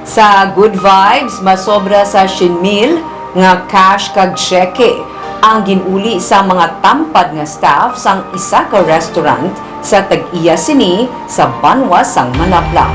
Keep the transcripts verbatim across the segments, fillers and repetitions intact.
Sa good vibes, masobra sa syen mil nga cash kag tseke ang gin-uli sa mga tampad nga staff sang isa ka restaurant sa tag-iya sini sa banwa sang Manapla.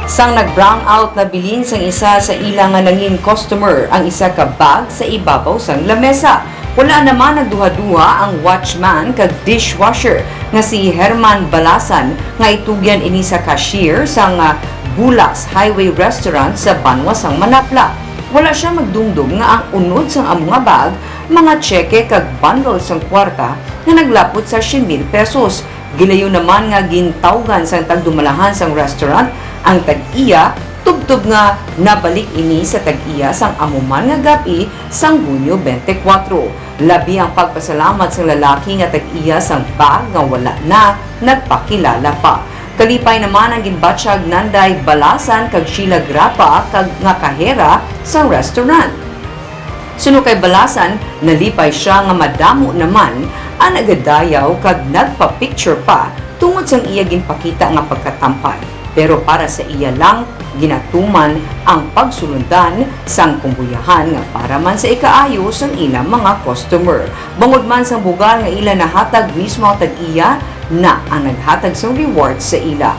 Sang nag-brownout, nabilin sang isa sa ila nga nangin customer ang isa ka bag sa ibabaw sang lamesa. Wala naman nagduha-duha ang watchman kag dishwasher nga si Herman Balasan nga itugyan ini sa cashier sang, ah, Bulas Highway Restaurant sa banwa sang Manapla. Wala sia magdumdom nga ang unod sang amo nga bag, mga tseke kag bundle sang kwarta nga naglapot sa syen mil pesos. Gilayon naman nga gintawgan sang tagdumalahan sang restaurant ang tag-iya, tubtob nga nabalik ini sa tag-iya sang amo man nga gab-i sang Hunyo twenty-four. Labi ang pagpasalamat sang lalaki nga tag-iya sang bag nga wala na nagpakilala pa. Kalipay naman ang ginbatyag Nanday Balasan kag Sheila Grapa kag nga kahera sang restaurant. Suno kay Balasan, nalipay sia nga madamo naman ang nagadayaw kag nagpa-picture pa tungod sang iya ginpakita nga pagkatampad. Pero para sa iya lang, ginatuman ang pagsulundan sang kumbuyahan nga para man sa ikaayo sang ilang mga customer. Bangod man sang bugal nga ila nahatag, mismo ang tag-iya na ang naghatag sang reward sa ila.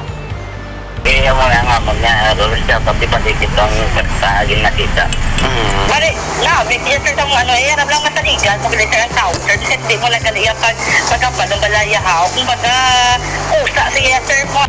Kaya mo na nga mo niya, Rolos, dapat ipaligid ang pagkaagin nakita. Mm. Bali, na, may iya, sir, sa mga ano, iya, aram lang mataligan, pag-, sir, ang tao, sir, kasi di mo lang gali iya pag-, pagkabalo, balaya, ha, o kumbaga, usa sa iya, sir, mo,